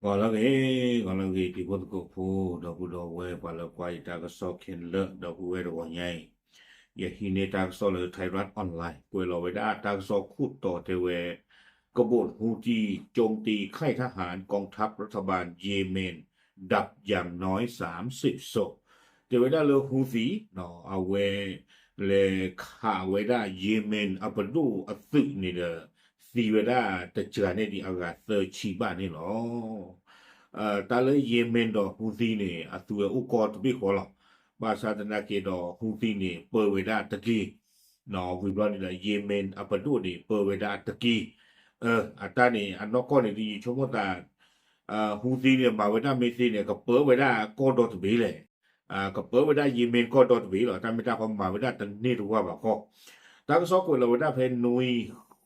ဂီၤလၢအဂ့ၤ, ဂီၤလၢအဂ့ၤ တံၤဖိသကိးဖိ ဒီပုၢ်ဒီဝဲၢ် ပှၤလၢကွၢ်ယတၢ်ကစီၣ်ခဲလၢာ် ဒီပုၢ်ဝဲၢ် တဂီၤညါအံၤ, ယဟံးန့ၢ်တၢ်ကစီၣ်လၢ Thairath Online ကွဲးလီၤဝဲဒၣ်တၢ်ကစီၣ်ခိၣ်တီတဲဝဲ กบฏฮูธีโจมตีค่ายทหารกองทัพรัฐบาลเยเมน ดับอย่างน้อยสามสิบศพ တဲဝဲဒၣ်လၢ Houthi အဝဲ လဲၤခးဝဲဒၣ် Yemen အပဒိၣ်အသုးန့ၣ်ဒီး သံဝဲဒၣ်တစှၤန့ၢ်ဒံးအဂၤသၢဆံဘၣ်န့ၣ်လီၤ. တၢ်လၢ Yemen ဒီး Houthi န့ၣ် အသုဝဲအိၣ်ကီၢ်တဘ့ၣ်ဃီလီၤ. ဘၣ်ဆၣ်သနာ်က့ဒီး Houthi န့ၣ် ပၢဝဲဒၣ်တက့ၢ်. ဝံၤဘျီန့ၣ်ဒီး Yemen အပဒိၣ်န့ၣ် ပၢဝဲဒၣ်တက့ၢ်. အတၢ်န့ၣ် အနီၢ်ကီၢ်န့ၣ် ဒ်ယဆိကမိၣ်သး Houthi န့ၣ် မၤဝဲဒၣ်မ့ၢ်သ့န့ၣ် ကပၢဝဲဒၣ်ကီၢ်ဒီတဘ့ၣ်လဲၣ်. ကပၢဝဲဒၣ် Yemen ကီၢ်ဒီတဘ့ၣ်လီၤ. တၢ်မ့ၢ်တၢ်ဃီမၤဝဲဒၣ်တန့ၢ်တဝၢ်ဘၣ်ဃီ. တၢ်ကစီၣ်ကွဲးလီၤဝဲဒၣ်ဖဲ နွံ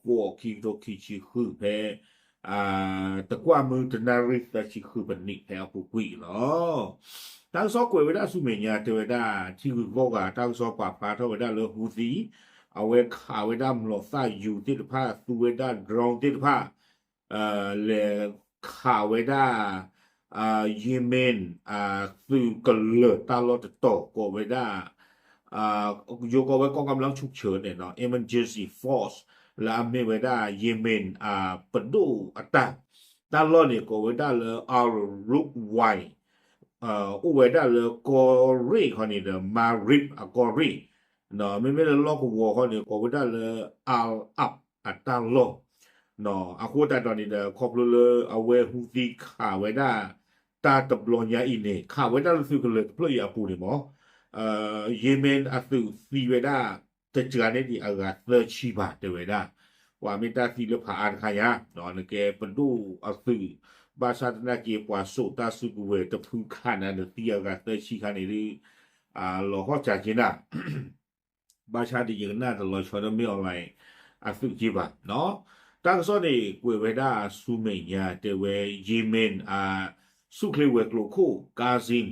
ဃိး ခံကထိခံဆံဃု ဖဲ တကွၢ်မုၢ်တနၣ်ရံၣ်သၢဆံဃုပနံး ဖဲအပူၤကွံာ်လီၤ. တၢ်ကစီၣ်ကွဲးဝဲဒၣ်ဆူမဲာ်ညါတဲဝဲဒၣ် ထံဂုၤကီၢ်ဂၤ တၢ်ကစီၣ်ပာ်ဖျါထီၣ်ဝဲဒၣ်လၢ Houthi အဝဲခးဝဲဒၣ်မျိာ်သၣ်ယူၤသ့ၣ်တဖၣ် သူဝဲဒၣ် drone သ့ၣ်တဖၣ် လဲၤခးဝဲဒၣ် Yemen သုးကလၢၤတၢ်လီၢ်တတီၤ ကိးဝဲဒၣ် ယိၤကိးဝဲ กองกำลังฉุกเฉิน န့ၣ် emergency force လၢအမ့ၢ်ဝဲဒၣ် Yemen အပဒိၣ်အတၢ် တၢ်လီၢ်န့ၣ် ကိးဝဲဒၣ်လၢ Al-Rawiyah အိၣ်ဝဲဒၣ်လၢကီၢ်ရ့ၣ်ခီန့ၣ်ဒီး Marib အကီၢ်ရ့ၣ်, မ့မ့ၢ်လၢလီၢ်ကဝီၤခီန့ၣ် ကိးဝဲဒၣ်လၢ Al-Ab အတၢ်လီၢ်. အဃိသတးဒီးန့ၣ်ဒီး ခီဖျိလၢအဝဲ Houthi ခးဝဲဒၣ် တၢ်တဘျီညါအံၤန့ၣ် ခးဝဲဒၣ်လၢသုးကလၢၤတဖျၢၣ်အံၤအပူၤန့ၣ်မ့ၢ် Yemen အသုးသံဝဲဒၣ် တစှၤန့ၢ်ဒံးအဂၤသၢဆံဘၣ် တဲဝဲဒၣ်. ပှၤမ့ၢ်တၢ်သံလၢဖးအါတခါညါ နကဲပဒိၣ်အသုး ဘၣ်ဆၣ်သနာ်က့ ပှၤစိာ်တၢ်စုကဝဲၤတဖုခးနၤဒီးသံအဂၤသၢဆံခါန့ၣ်ဒ် လီၤဟီၣ်စၢ်က့နၤ ဘၣ်ဆၣ်ဒီးယကနၣ်တလီၤဆီဒီးမ့ၢ် online အသုးက့ဘၣ်. တၢ်ကစီၣ်န့ၣ် ကွဲးဝဲဒၣ်ဆူမဲာ်ညါ တဲဝဲ Yemen အ ဆူၣ်ချ့ဝဲၤကျိၤခိၣ် Qasem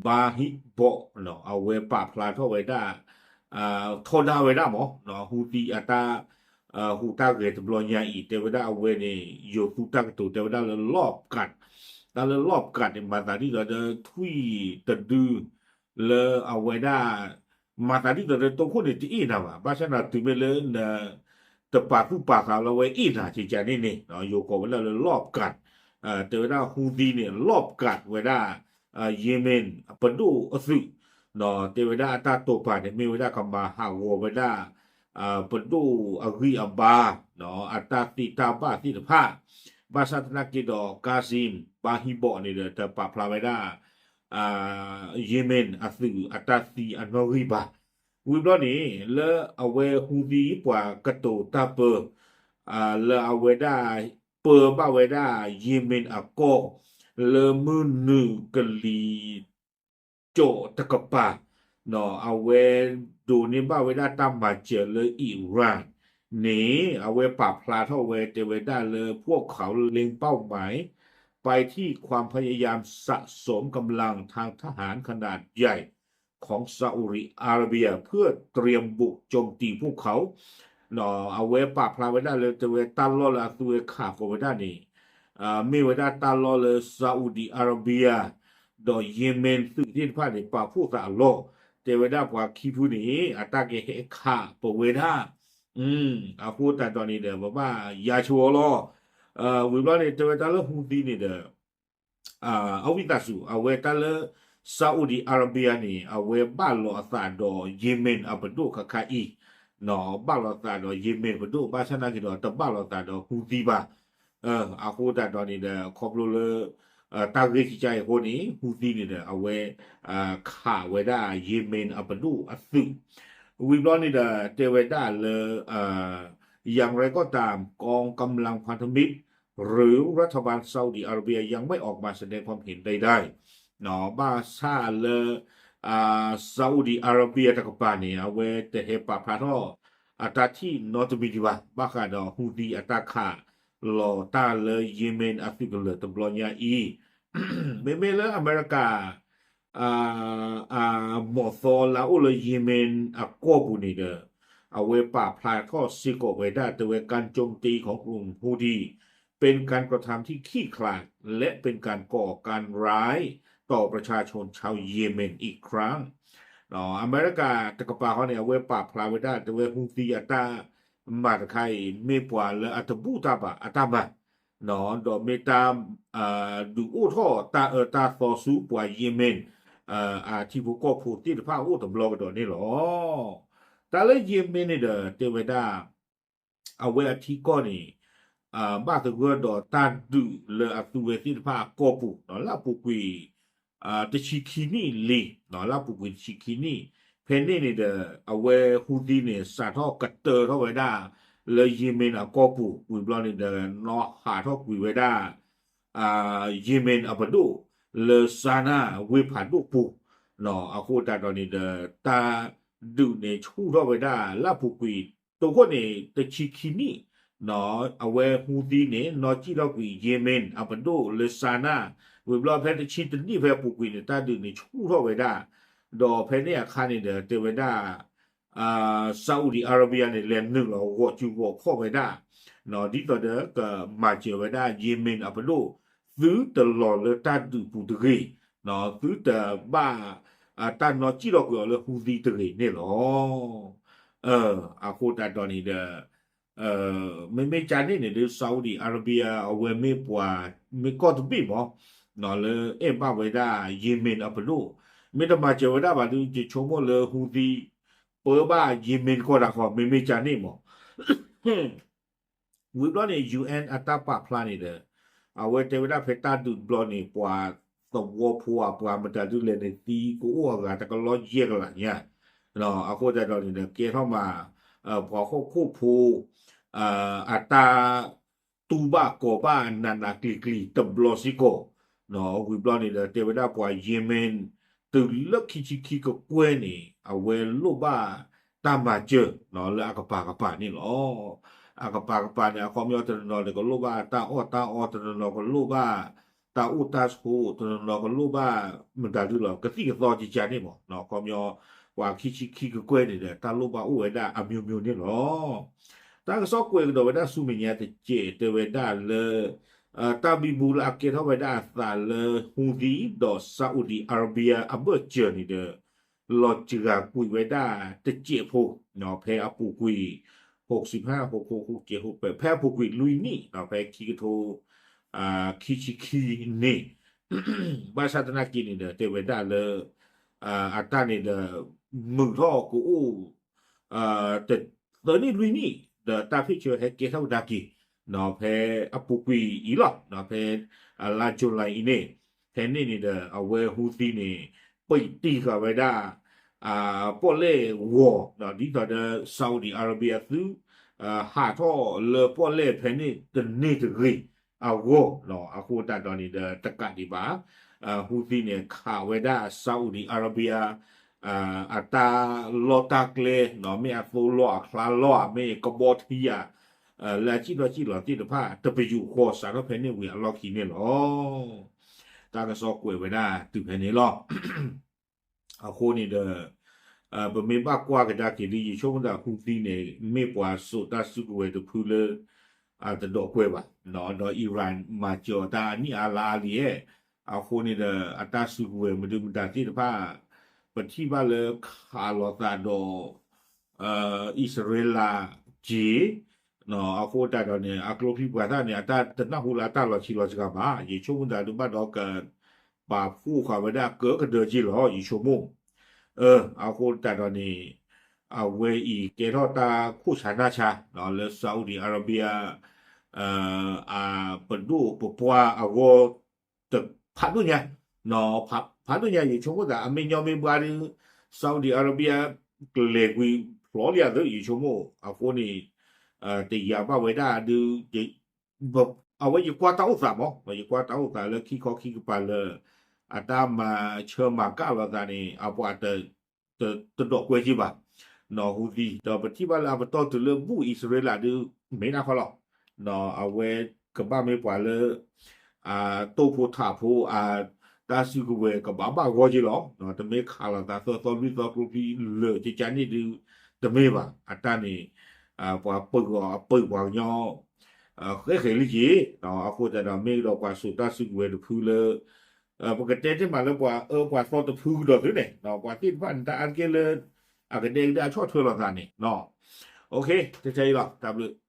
Bahibot အဝဲပာ်ဖျါထီၣ်ဝဲဒၣ် ထီဒါဝဲဒၣ်မ့ၢ် Houthi အတၢ် ဟူးတၢ်ဂဲၤတဘျီညါအံၤ တဲဝဲဒၣ်အဝဲန့ၣ် ယိၤသူတၢ်ကတိၤတဲဝဲဒၣ်လၢ လီၣ်ပကး တၢ်လၢလီၣ်ပကးန့ၣ် မၤသးဒ်သိးဒီးထွံၣ်တဒု လၢအဝဲဒၣ် မၤသးဒ်သိးဒီး တိခိၣ်န့ၣ်တအ့ၣ်နၤဘၣ်. ဘၣ်ဆၣ်ဒီးတုၤမ့ၢ်လၢန တပာ်သူၣ်ပာ်သးလၢအဝဲအ့ၣ်နၤကကန့ၣ်န့ၣ် ယိၤကိးဝဲဒၣ်လၢလီၣ်ပကး တဲဝဲဒၣ် Houthi န့ၣ် လီၣ်ပကးဝဲဒၣ် Yemen ပဒိၣ်အသုး တဲဝဲဒၣ်အတၢ်တိာ်ပာ်န့ၣ် မ့ၢ်ဝဲဒၣ်ကမၤဟးဂီၤဝဲဒၣ် ပဒိၣ်အဂံၢ်အဘါ အတၢ်သ့တၢ်ဘၣ်သ့ၣ်တဖၣ် ဘၣ်ဆၣ်သနာ်က့ဒီး Qasem Bahibot န့ၣ်ဒီး တပာ်ဖျါဝဲဒၣ် Yemen အသုးအတၢ်သံအနီၣ်ဂံၢ်ဘါ ဝံၤဘျီန့ၣ် လၢအဝဲ Houthi ပှၤကတိၤတၢ်ပၢ လၢအဝဲဒၣ် ပၢဘၣ်ဝဲဒၣ် Yemen အကီၢ် လၢမုၢ်နုာ်ကလံၤ ကၠီၣ်တကပၤ အဝဲဒိးန့ၢ်ဘၣ်ဝဲဒၣ်တၢ်မၤစၢၤလၢ Iran န့ၣ် အဝဲပာ်ဖျါထီၣ်ဝဲတဲဝဲဒၣ်လၢ พวกเขาเล็งเป้าหมายไปที่ความพยายามสะสมกำลังทางทหารขนาดใหญ่ของซาอุดิอาระเบียเพื่อเตรียมบุกโจมตีพวกเขา အဝဲပာ်ဖျါဝဲဒၣ်လၢတဲဝဲတၢ်လီၢ်လၢအသုဝဲခးဃီၤဝဲဒၣ်န့ၣ် မ့ၢ်ဝဲဒၣ်တၢ်လီၢ်လၢ Saudi Arabia ဒီး Yemen သုးသ့ၣ်တဖၣ်န့ၣ် ပာ်ဖှိၣ်သးအလီၢ် တဲဝဲဒၣ်ပှၤခံဖုန့ၣ် အတၢ်ကဟဲခးပဝဲဒၣ် အဃိသတးဒီးန့ၣ်ဒီး ပဘၣ်ယါဆိအီၤလီၤ. ဝံၤဘျီန့ၣ် တဲဝဲတၢ်လၢ Houthi န့ၣ်ဒီး အဝံသးစူၤ အဝဲတၢ်လၢ Saudi Arabia န့ၣ် အဝဲဘၣ်လီၤအသးဒီး Yemen အပဒိၣ်ခါခါအံၤ ဘၣ်လီၤသးဒီး Yemen ပဒိၣ် ဘၣ်ဆၣ်သနာ်က့ဒီး တဘၣ်လီၤသးဒီး Houthi ဘၣ်. အဃိသတးဒီးန့ၣ်ဒီး ခီဖျိလၢ တၢ်ဂ့ၢ်ကကါအံၤအဃိန့ၣ် Houthi န့ၣ်ဒီး အဝဲ ခးဝဲဒၣ် Yemen အပဒိၣ်အသုး ဝံၤဘျီန့ၣ်ဒီး တဲဝဲဒၣ်လၢ อย่างไรก็ตาม กองกำลังพันธมิตร หรือรัฐบาลซาอุดิอาระเบียยังไม่ออกมาแสดงความเห็นใดๆ ဘၣ်ဆၣ်လၢ Saudi Arabia တကပၤန့ၣ် အဝဲတဟဲပာ်ဖျါထီၣ် အတၢ်ထံၣ်နီတမံၤဒံးဘၣ် ဘၣ်ဃးဒီး Houthi အတၢ်ခးလီၤတၢ်လၢ Yemen အသုးကလၢၤတဘျီညါအံၤ မ့မ့ၢ်လၢအမဲရကၤ အမီၢ်သီလၢအအိၣ်လၢ Yemen အကီၢ်ပူၤန့ၣ်ဒီး အဝဲပာ်ဖျါထီၣ်စ့ၢ်ကီးဝဲဒၣ်တဲဝဲ การโจมตีของกลุ่มฮูธี เป็นการกระทำที่ขี้ขลาด และเป็นการก่อการร้ายต่อประชาชนชาวเยเมนอีกครั้ง အမဲရကၤတကပၤဃီန့ၣ် အဝဲပာ်ဖျါဝဲဒၣ် တဲဝဲ Houthi အတၢ်မၤတခါအံၤ မ့ၢ်ပှၤလၢအတဘူၣ်တၢ်ဘၣ်အတၢ်မၤ ဒီးမ့ၢ်တၢ် ဒုးအိၣ်ထီၣ်တၢ်အၢတၢ်သီဆူပှၤ Yemen အထံဖိကီၢ်ဖိသ့ၣ်တဖၣ်အအိၣ်တဘျီကဒီးန့ၣ်လီၤ. တၢ်လၢ Yemen န့ၣ်ဒီး တဲဝဲဒၣ် အဝဲအထံကီၢ်န့ၣ် ဘၣ်သဂၢၢ်ဒီးတၢ်ဒုးလၢအသုဝဲသ့ၣ်တဖၣ်အကီၢ်ပူၤ လၢအပူၤကွံာ် တဆံခံနံၣ်လံ လၢအပူၤကွံာ်တဆံခံနံၣ် ဖဲန့ၣ်န့ၣ်ဒီး အဝဲ Houthi န့ၣ် စးထီၣ်ကတၢၢ်ထီၣ်ဝဲဒၣ် လၢ Yemen အကီၢ်ပူၤ ဝံၤဘျီန့ၣ်ဒီး နီၢ်ဟးထီၣ်ကွံာ်ဝဲဒၣ် Yemen အပဒိၣ် လၢ Sanaa ဝ့ၢ်ဖးဒိၣ်ပူၤ အဃိသတးဒီးန့ၣ်ဒီး တၢ်ဒုးန့ၣ်ဆူၣ်ထီၣ်ဝဲဒၣ် လၢအပူၤကွံာ် တိခိၣ်န့ၣ် တဆံခံနံၣ် အဝဲ Houthi န့ၣ် နီၢ်ကံၣ်ထီၣ်ကွံာ် Yemen အပဒိၣ်လၢ Sanaa ဝံၤဘျီဖဲတဆံတနံၣ်ဖဲအပူၤကွံာ်န့ၣ် တၢ်ဒုးန့ၣ်ဆူၣ်ထီၣ်ဝဲဒၣ် ဒီးဖဲန့ၣ်အခါန့ၣ်ဒီး တဲဝဲဒၣ် Saudi Arabia န့ၣ် လဲၤနုာ်လီၤဂီၤစုဂီၤခီၣ်ဝဲဒၣ် ဒ်သိးဒီးကမၤစၢၤဝဲဒၣ် Yemen အပဒိၣ် သုတလီၤလၢတၢ်ဒုးပူၤတဂ့ၤ, သုတဘၣ်တၢ်နီၢ်ကံၣ်ထီၣ်ကွံာ်အီၤလၢ Houthi တဂ့ၤန့ၣ်လီၤ. အဃိသတးဒီးန့ၣ်ဒီး မ့မ့ၢ်ကန့ၣ်န့ၣ်ဒီး Saudi Arabia အဝဲမ့ၢ်ပှၤ မ့ၢ်ကီၢ်တဘ့ၣ်မး လၢအဲၣ်ဘၣ်ဝဲဒၣ် Yemen အပဒိၣ်, မ့ၢ်တမၤစၢၤဝဲဒၣ်ဘၣ်ဒီး ယဆိကမိၣ်လၢ Houthi ပၢဘၣ် Yemen ကီၢ်တၢ်ဃီ မ့မ့ၢ်ကန့ၣ်မး ဝံၤဘျီန့ၣ် ယူၣ်အဲၣ် အတၢ်ပာ်ဖျါန့ၣ်ဒီး အဝဲတဲဝဲဒၣ်ဖဲတၢ်ဒုးတဘျီန့ၣ် ပှၤသဝီဖိဧါ ပှၤမတၤဒုလဲၣ်န့ၣ် သံကအိၣ်အဂၤတကလီယဲၢ်ကလးညါ, အဃိသတးဒီးန့ၣ်ဒီး ကဲထီၣ်မး ပှၤဟီၣ်ခိၣ်ဖိ အတၢ်တူၢ်ဘၣ်ကီၤဘၣ်နးနးကျံၤကျံၤတဘျီစ့ၢ်ကီး, ဝံၤဘျီန့ၣ်ဒီး တဲဝဲဒၣ်ပှၤ Yemen တုၤလၢခံဆံခံကကွဲၢ်န့ၣ် အဝဲလိၣ်ဘၣ်တၢ်မၤစၢၤ လၢအကပၤကပၤန့ၣ်လီၤ. အကပၤကပၤန့ၣ် အခီပညီတနီၤနီၤန့ၣ် ကလိၣ်ဘၣ်တၢ်အီၣ်တၢ်အီ, တနီၤနီၤကလိၣ်ဘၣ်တၢ်အိၣ်တၢ်ဆိး, တနီၤနီၤကလိၣ်ဘၣ် မတၤဒုလီၤ ကသံၣ်ကသီကကန့ၣ်မး, အခီပညီ ပှၤခံဆံခံကကွဲၢ်န့ၣ်ဒီး တၢ်လိၣ်ဘၣ်အိၣ်ဝဲဒၣ်အမျိုးမျိုးန့ၣ်လီၤ. တၢ်ကစီၣ်ကွဲးကဒီးဝဲဒၣ်ဆူမဲာ်ညါတစဲး တဲဝဲဒၣ်လၢ တၢ်ဘံဘူလၢအကဲထီၣ်ဝဲဒၣ်အသးလၢ Houthi ဒီး Saudi Arabia အဘၢၣ်စၢၤန့ၣ်ဒီး လီၤစှၤကွံာ်ဝဲဒၣ်တစဲးဖိ ဖဲအပူၤကွံာ် ဟိးဆံဖဲ ဟိးခိး ဟိးကဲး ဟိးပဲး ဖဲအပူၤကွံာ်လွံၢ်နံၣ် ဖဲခံကထိ ခံဆံခံန့ၣ် ဘၣ်ဆၣ်သနာ်က့န့ၣ်ဒီး တဲဝဲဒၣ်လၢ အတၢ်န့ၣ်ဒီး မုာ်ထီၣ်ကအိၣ် တ သၢနံၣ်လွံၢ်နံၣ် ဒီးတၢ်ဖ့ၣ်ဆၢဟဲကဲထီၣ်ကဒါက့ၤ ဖဲအပူၤကွံာ်အံၤလီၤ ဖဲ လါ July အံၤန့ၣ် ဖဲန့ၣ်န့ၣ်ဒီး အဝဲ Houthi န့ၣ် ပံးတံၢ်ဃာ်ဝဲဒၣ် ပီၣ်လဲၣ်ဂီၤ ဒ်သိးဒီး Saudi Arabia သု ဟးထီၣ်လၢပီၣ်လဲၣ်ဖဲန့ၣ်တန့ၢ်တဂ့ၤအဂီၢ် အဃိသတးဒီးန့ၣ်ဒီး တကးဒံးဘၣ် Houthi န့ၣ် ခးဝဲဒၣ် Saudi Arabia အတၢ်လီၢ်တၢ်ကျဲ မ့ၢ်အသိလီၢ်အချါလီၢ်ဧါ မ့ၢ်ကဘီထံဧါ လၢအစံၣ်ထီၣ်စံၣ်လီၤသ့ၣ်တဖၣ် တပယူာ်ဃီစးထီၣ်ဖဲန့ၣ်ဝံၤအလီၢ်ခံန့ၣ်လီၤ. တၢ်ကစီၣ်ကွဲးဝဲဒၣ်တုၤဖဲန့ၣ်လီၤ. အဃိန့ၣ်ဒီး ပမ့ၢ်ဘၣ်ကွၢ်ကဒါက့ၤဒီး ယဆိကမိၣ်သး Houthi န့ၣ် မ့ၢ်ပှၤစိာ်တၢ်စုကဝဲၤတဖုလၢ တဒိးကွဲးဘၣ် ဒီး Iran မၤစၢၤအီၤတၢ်အနံၣ်အါလါအါလံဧါ အဃိန့ၣ်ဒီး အတၢ်စုကဝဲၤမနုၤမတၤသ့ၣ်တဖၣ် ပထံၣ်ဘၣ်လၢခးလိာ်သးဒီး အံၣ်စရ့လးက့ၤ အဃိသတးဒီးန့ၣ် အကျိချံပှၤသၣ်န့ၣ် အတၢ်တနၢ်ဟူလၢအတၢ်လီၤဆံးလီၤစှၤဘၣ် ယဆိကမိၣ်သးဒုးဘၣ်ဒီးက ပာ်ဖှိၣ်ဃာ်ဝဲဒၣ်ကၢကဒၢက့ၤလီၤ ယဆိကမိၣ် အဃိသတးဒီးန့ၣ် အဝဲအံၤကဲထီၣ်တၢ်ခိၣ်ဆါနၢ်ဆါ လၢ Saudi Arabia အပဒိၣ်ပပှၢ်အဂီၢ် တဖးဒိၣ်ညါ ဖးဒိၣ်ညါ ယဆိကမိၣ်သး အမ့ၢ်ညီမ့ၢ်ဘှါဒီး Saudi Arabia ကလဲၤကွံာ်ဖျိလံအသိး ယဆိကမိၣ် အဃိန့ၣ် တယာ်ဘၣ်ဝဲဒၣ်ဒီး အဝဲယကွၢ်တၢ်အိၣ်သးမး ယကွၢ်တၢ်အိၣ်သးလၢခံခီခံကပၤလၢ အတၢ်မၤဆၢမၤကၣ်လိာ်သးန့ၣ် အပှၤ တဒိးကွဲက့ၤဘၣ် Houthi ဒီးပထံၣ်ဘၣ်လၢအပတီၢ်တုၤလၢဘူၣ်အံၣ်စရ့လးဒီး မ့ၢ်ဒၣ်ခီလီၤ အဝဲကဘၣ်မ့ၢ်ပှၤလၢ တိၢ်ဖိထးဖိ အတၢ်စုကဝဲၤကဘၣ်ဘၣ်ဂီၢ်က့ၤလီၤ တမ့ၢ်ခးလိာ်သးသၢသီလွံၢ်သီကျိချံလၢာ်ကကန့ၣ်ဒီး တမ့ၢ်ဘၣ် အတၢ်န့ၣ် ပှၤပၢၤအပၢၤပှၤကညီ ဃဲဃဲလံက့ၤ, အဃိသတးဒီး မ့ၢ်ကဒီးပှၤစိာ်တၢ်စုကဝဲၤတဖုလၢ ပကတဲတ့ၢ်မးလၢပှၤအၢပှၤသီတဖုကဒီးသုန့ၣ်, ပှၤသ့ၣ်တဖၣ်န့ၣ် တၢ်အါတက့ၢ်လၢ အကဒဲကဒဲအဆီၣ်ထွဲလိာ်သးန့ၣ်, တထဲအံၤလီၤ, တၢ်ဘျုး.